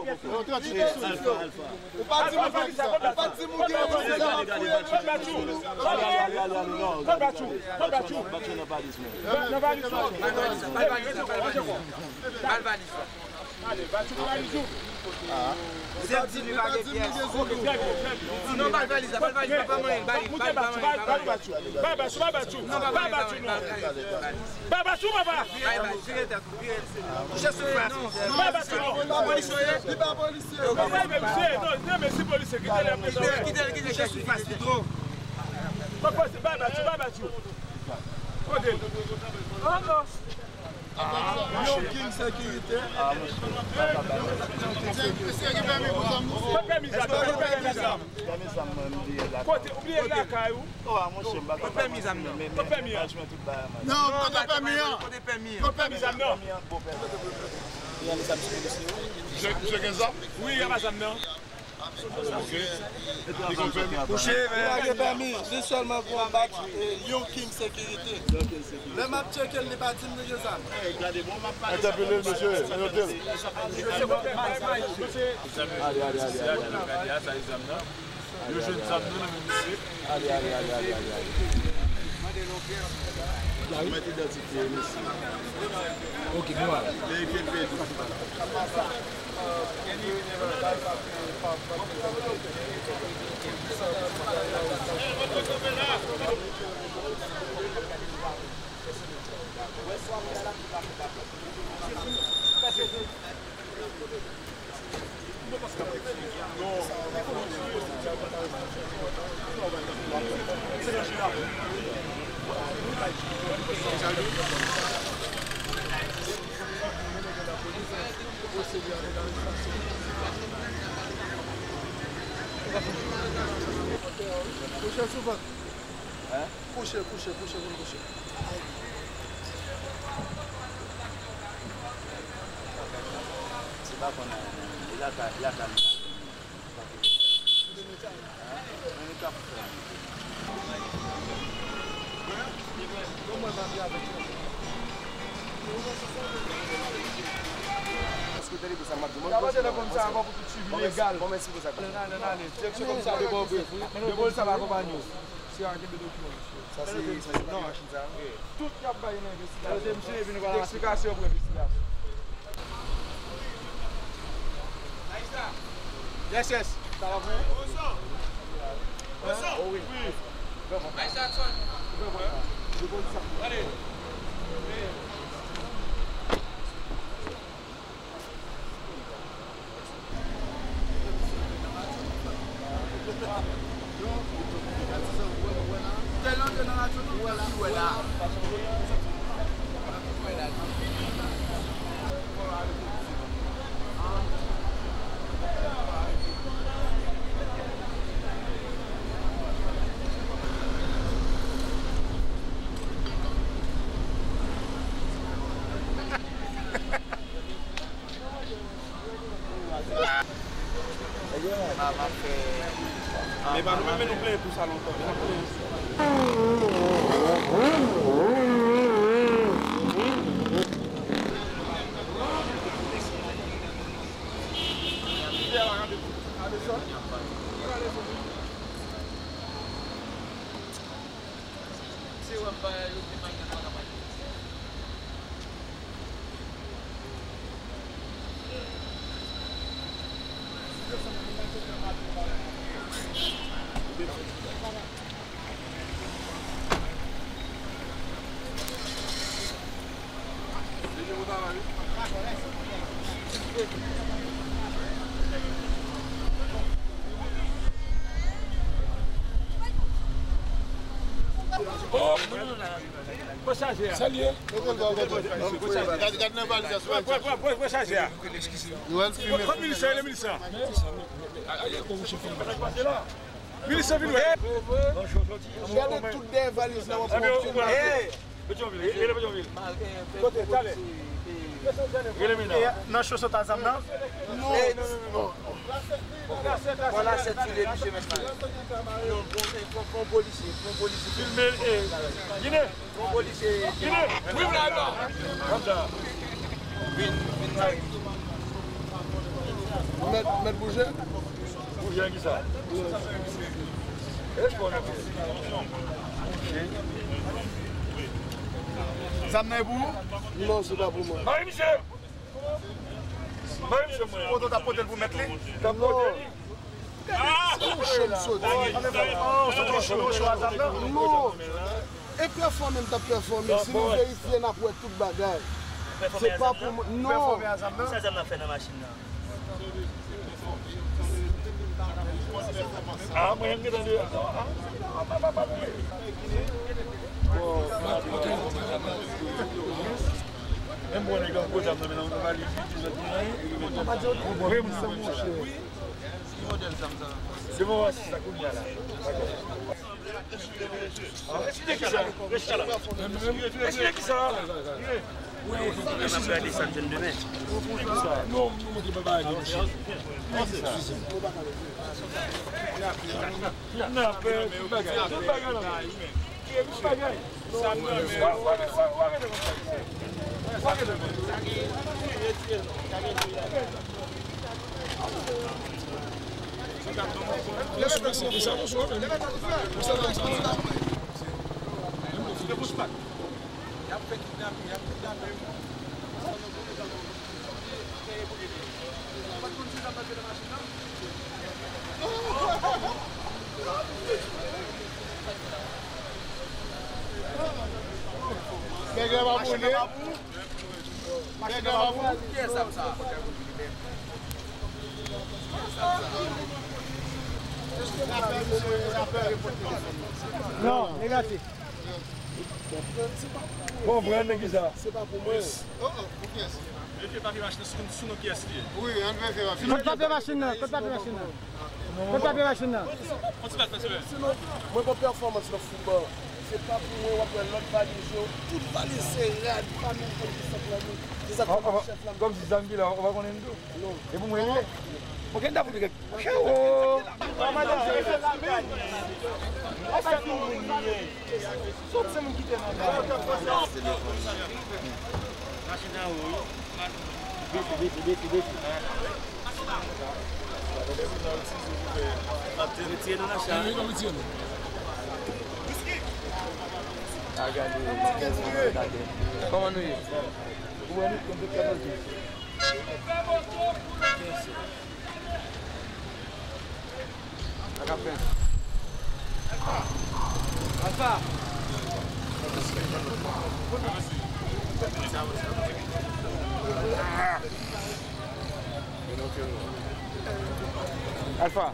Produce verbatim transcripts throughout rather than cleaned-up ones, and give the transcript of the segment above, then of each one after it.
Ou pa di m ou gen yon zam, ou pa di m ou gen yon zam. Konn Batchou, konn Batchou, konn Batchou. Nan valiz la. Al valiz la. Al valiz la. Al valiz la. Zèb di li pa gen pyès. Ok, trè byen, trè byen. Non, bal valiz la, bal valiz la, pa manyen, bal, bal, pa manyen, pa manyen. Bal Batchou, bal Batchou, bal Batchou. Non, pa manyen, pa manyen, bal valiz la. Bal Batchou, papa. Bal, bal, vire tèt ou, vire. Touche soufrans. Bal Batchou, non. Li pa polisye, li pa polisye. Non, li pa polisye, non, non, men si polisye, kite li ap bezwen. Kite, kite, kite, touche soufrans, li twò. Bal Batchou, bal Batchou. Kote l? Oh, non. Yon king sekirite. Mesye, gen pèmi pou zam nou? Kot pèmi zam? Kot pèmi zam? Kote? Ou bliye l lakay ou? Kot pèmi zam nan? Kot pèmi an? Non, kote pèmi an? Kote pèmi an? Kote pèmi zam nan? Misye gen zam? Wi, y a pa zam nan. Ok. Li konn fè. Kouche, men. Li pa gen pèmi, li sèlman pou yon bak, e, yon king sekirite. Lè m ap tcheke l, li pa di m li gen zam. Entèpele l, mesye, note l. Ale, ale, ale, ale, ale. Yo jwenn zam nan, men mesye. Ale, ale, ale, ale, ale, ale. Mande non pyès. Mete idantite, mesye. Ok, nou ale. Verifye l pèdi. Kouche sou vant. Kouche, kouche, kouche, vin kouche. Se pa konn anyen, non. Li lakay, li lakay. Paske tande pou sa m ap di. Mwen konsa, bon, mèsi, bon, mèsi pou sa. Direksyon komisarya de Pòtoprens, wi. Depo l sa pa akonpanye w. Si a kenbe dokiman, mesye. Sa se, sa se machin sa? Tout y ap bay nan envestigasyon. Eksplikasyon pou envestigasyon. Yes, yes. Sa va pou ou? Oh, wi. Wi. Ou fè bon. Ou fè bon, hein? Ou fè bon, hein? Allez. Men pa nou menm, men nou plenyen pou sa lontan. Men n ap plenyen. Salye. Gad, gad nan valiz la, sou valiz la. Pran, pran, pran, pran chaje a. Kot minis la, rele minis la. Minis la vin wè. Gade tout dèyè valiz la, w ap wè. Petyonvil, rele Petyonvil. Kote, talè. Rele Mina. Nan chosèt a zam nan? Non. Pran lasèt sou li, misye mèt mal. Non, pran, pran, pran polisye, pran polisye. Filme, eh, Gine. Pran polisye. Gine. Wi, m la, m la. Konsa. Vin, vin, vin. Mèt bouje. Bouje ki sa? Zam nan e pou ou? Non, se pa pou mwen. Mari misye! Mari misye mwen. Poto t ap pote l pou mèt li? T ap pote li. Gade, se yon cho m soti. Non. E pèfòme m t ap pèfòme. Si nou verifye, n ap wè tout bagay. Se pa pou mwen. Non. Sa zam nan fè nan machin nan? Ah, mwen, m gentan de. Menm bon nèg an koz ap nan men nan valiz li, ti zòt gen anyen. Wi, monchè. Ki modèl zam sa? Se bon, wè, se sa kounye a la. Eksplike ki sa? Eksplike ki sa? N ap fè desann jèn demen. Non, nou montre pa bagay de machine. N ap fè tout bagay, tout bagay la. Tout bagay. Nèg la pa pou li. Nèg la pa pou li. Kiyès ap sa? Non, negatif. Konprann nan ki sa? Se pa pou mwen. Oh, oh, pou kiyès? Mete papye machin nan sou, sou non kiyès li ye. Wi, ann mete papye. Kot papye machin nan? Kot papye machin nan? Kot papye machin nan? Sinon, mwen gon pèfòmans nan foutbòl. Se pa pou mwen w ap wè lòt valiz yo. Tout valiz se rad, pa menm konn ki sa k nan li. Se sa k fè chèf la. Kòmsi zam ki la, ou pa konnen l tou? Non. E pou mwen li ye? Ok, n ta fout kèk. Chèwo! Sòt se moun ki te nan kay. Machin anwo wi. Bese, bese, bese, bese. Retire nou nan chay. A gade, kòman nou ye? Ou wè nou konn tout katòz. Alpha. Alpha.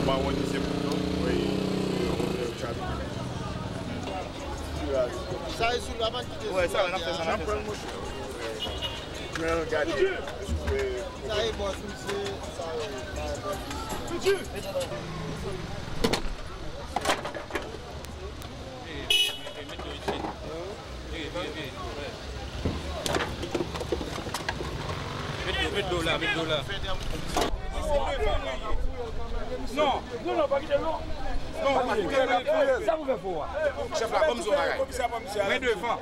Mawon ni se pou nou. Sa e sou la pa kite. Wè, sa, n ap fè sa, n ap fè sa. Pran gade. Sa e bòs misye, sa e bòs misye. Met dlo, met dlo la, met dlo la. Non, non, non, pa kite l non. Non, pa kite l. Sa pou fè fò a? Chèf la, ban m di w yon bagay. Mwen devan.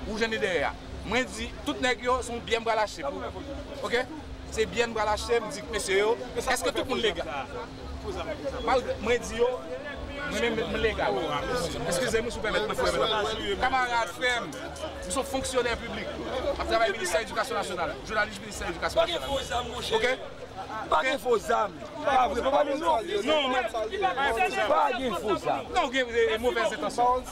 Ou jwenn li dèyè a. Mwen di, tout nèg yo, se yon biyè m pral achte pou. Ok? Se biyè m pral achte, m di mesye yo, èske tout moun legal? Malgre mwen di yo, mwen menm m legal. Eskize m si w pèmèt mwen fè yon kamarad, frè m, m se yon fonksyonè piblik. M ap travay ministè edikasyon nasyonal, jounalis ministè edikasyon nasyonal. Ok? Pa gen fo zam. Pa vre, pa pale non. Non, pa gen fo zam. Non, gen, e, e movèz entansyon.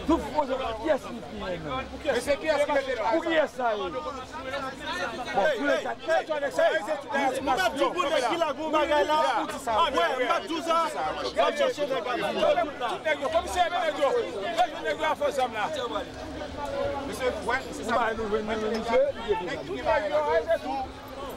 Tout fo zam, kiyès li ki menm? Men se kiyès ki mete la? Pou kiyès sa ye? Bon, pou leta. M ap di w pou nèg ki la gon bagay la. Wè, m ap di w sa. M ap chèche nèg la. Tout nèg yo, komisè, men nèg yo. Yo jwenn nèg yo a fo zam la. Mesye, wè, se sa. Ou bay nou jwenn nan men misye, li te fo zam. Tout nèg yo, wè, se tou.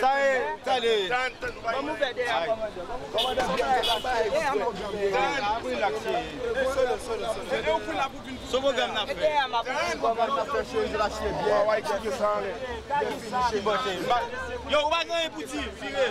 Sa e, tande. Ban m ouvè dèyè a, kòmandan. Kòmandan, byen, byen, byen. Relax. Se pwogram n ap fè. Kòmandan, fè cheri, lach li byen. Yo, ou pa gen anyen pou di, vire.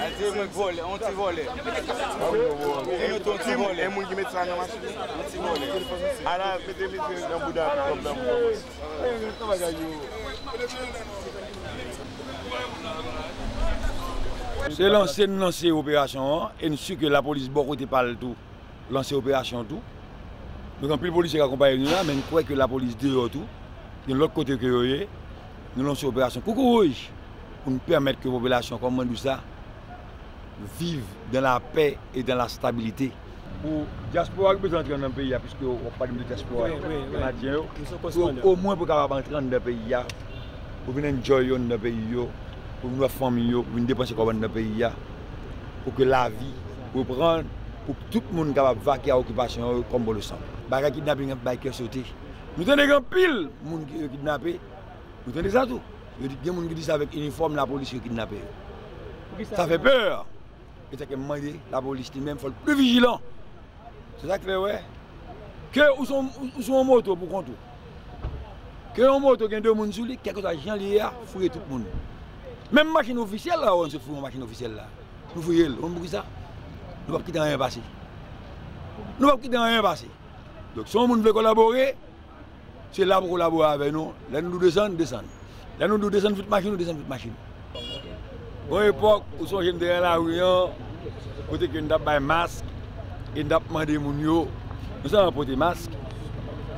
Al di mwen vòlè, on ti vòlè. E nou tou on ti vòlè. E moun ki met sa nan machin. On ti vòlè. Ala, mete li nan bouda kòb nan. Se lanse n lanse operasyon an, e n si ke lapolis bò kote pa l tou lanse operasyon tou. Nou gen anpil polisye k akonpaye nou la, men n kwè ke lapolis deyò tou, gen lòt kote ke yo ye, nou lanse operasyon Koukouwouj pou n pèmèt ke popilasyon, kòm mwen di w sa, viv dans la paix et dans la stabilité. Pou dyaspora ki bezwen antre nan peyi a, piske w ap pale de dyaspora yo, kanadyen yo, pou omwen pou kapab antre anndan peyi a, pou vin enjoy yo anndan peyi yo, pou vin wè fanmi yo, pou vin depanse kòb anndan peyi a, pou ke lavi reprann, pou tout moun kapab vake a okipasyon yo kòm bon le san. Bagay kidnaping ap bay kè sote. Nou tande gen anpil moun ki yo kidnape. Nou tande sa tou. Yo di gen moun ki di se avèk inifòm lapolis yo kidnape yo. Sa fè pè. E sa ke m mande lapolis li menm, fò l pli vijilan. Se sa k fè, wè, ke ou sou, ou sou yon moto pou kont ou, ke yon moto gen de moun sou li, kèlkeswa jan li ye a, fouye tout moun. Menm machin ofisyèl la, wè, nou sot fouye yon machin ofisyèl la. Nou fouye l. Ou konn poukisa? Nou p ap kite anyen pase. Nou p ap kite anyen pase. Donk, si yon moun vle kolabore, se la pou kolabore avè nou. Lè nou di w desann, desann. Lè nou di w desann vit machin, nou desann vit machin. Yon epòk, ou sonje m te nan lari an, kote ke n t ap bay mask, e n t ap mande moun yo, nou sèlman pote mask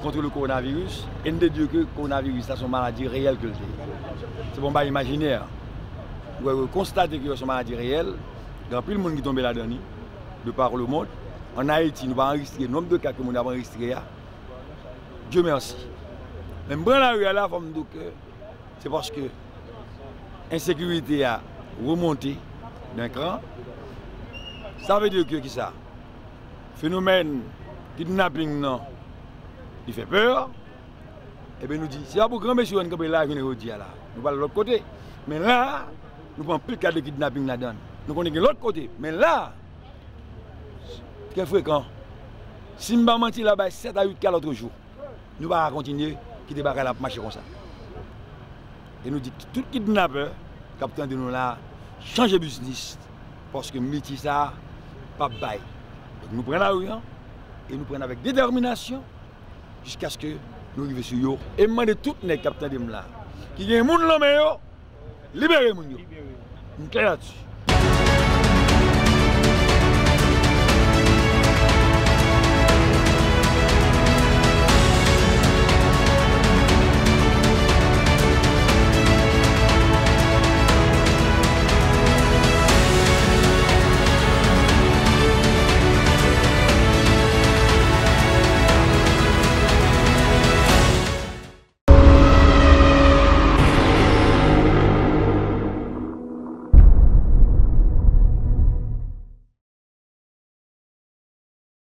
kont le coronavirus, e n te di yo ke kowonaviris la se yon maladi reyèl ke l te ye. Se pa yon bagay imajinè. Ou wè, yo konstate ke se yon maladi reyèl, gen anpil moun ki tonbe ladan li, de par le monde. Ann Ayiti, nou pa anrejistre nonb de ka ke moun ap anrejistre a. Dieu merci. Men m pran lari a la, fò m di w ke se paske ensekirite a remonte d'un cran. Sa vle di ke kisa? Fenomèn kidnaping nan, li fè pè. Ebyen, nou di, se pa pou gran mesye yo n kanpe la jounen jodi a la. Nou pral lòt kote. Men la, nou pran anpil ka de kidnaping ladan l. Nou konnen gen lòt kote. Men la, trè frekan. Si m pa manti, l ap bay sèt a uit ka lòt jou. Nou pa ka kontinye kite bagay la ap mache konsa. E nou di tout kidnapè k ap tande nou la, chanje biznis, paske metye sa a p ap bay. Donk, nou pran lari an, e nou pran l avèk detèminasyon, jiskaske nou rive sou yo. E m mande tout nèg k ap tande m la, ki gen moun nan men yo, libere moun yo. M klè ladsi.